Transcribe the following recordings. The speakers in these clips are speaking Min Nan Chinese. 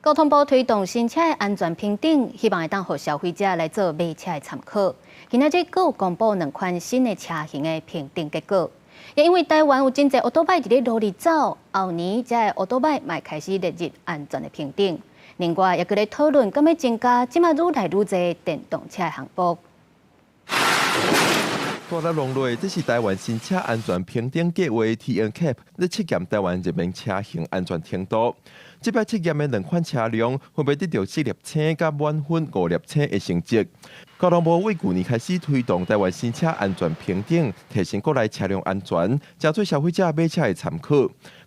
交通部推動新車的安全評等，希望會當予消費者來做買車的參考。今仔日閣有公布兩款新的車型的評等結果。也因為台灣有真濟歐多擺佇咧路裡走，後年這个歐多擺嘛開始列入安全的評等。另外，也閣咧討論，敢欲增加這馬愈來愈濟電動車的項目。大力浪落，這是台灣新車安全評等計劃 TNCAP 咧測驗台灣入門車型安全程度。這擺測驗的兩款車輛分別得著四粒星佮滿分五粒星的成績。交通部為舊年開始推動台灣新車安全評等，提升國內車輛安全，誠做消費者買車的參考。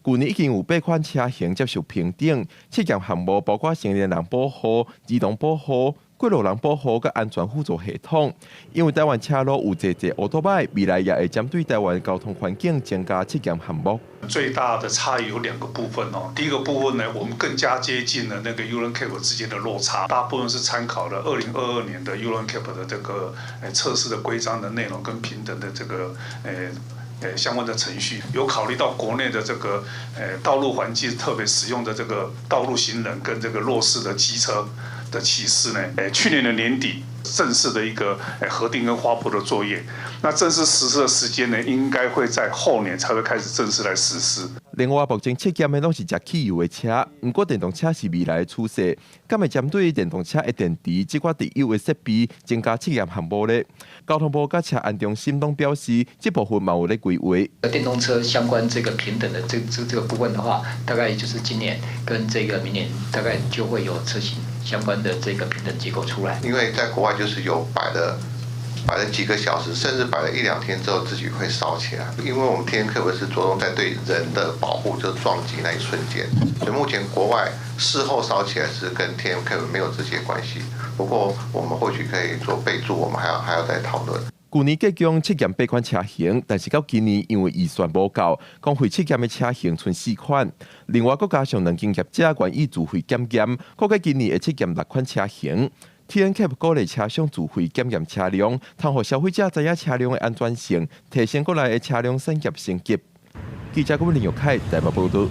舊年已經有八款車型接受評等，測驗項目包括成年人保護、兒童保護、過路人保護佮安全輔助系統。因為台灣車路有濟濟歐多擺，未來也會針對台灣交通環境增加測驗項目。最大的差異有兩個部分哦。第一個部分呢，我們更加接近了那個 Euro NCAP 之間的落差，大部分是參考了2022年的 Euro NCAP 的這個測試的規章的內容跟評等的這個相關的程序，有考慮到國內的這個道路環境，特別使用的這個道路行人跟這個弱勢的機車的騎士呢。去年的年底正式的一個核定跟發布的作業，那正式實施的時間呢，應該會在後年才會開始正式來實施。另外，目前測驗的攏是食汽油的車，毋過電動車是未來的趨勢，敢會針對電動車的電池這款特有的設備增加測驗項目咧？交通部佮車安中心攏表示，這部分嘛有咧規劃。電動車相關這個評等的這個部分的話，大概就是今年跟這個明年，大概就會有車型相關的這個評等結果出來。因為在國外就是有擺了幾個小時，甚至擺了一兩天之後，自己會燒起來。因為我們 TNCAP 是著重在對人的保護，就是撞擊那一瞬間。所以目前國外事後燒起來是跟 TNCAP 沒有直接關係。不過我們或許可以做備註，我們還要再討論。舊年計共測驗八款車型，但是到今年因為預算無夠，公費測驗的車型賰四款。另外，閣加上兩間業者願意自費檢驗，估計今年會測驗六款車型。TNCAP 鼓勵車商自費檢驗車輛，通予消費者知影車輛的安全性，提升國內的車輛產業升級。記者郭林玉凱台北報導。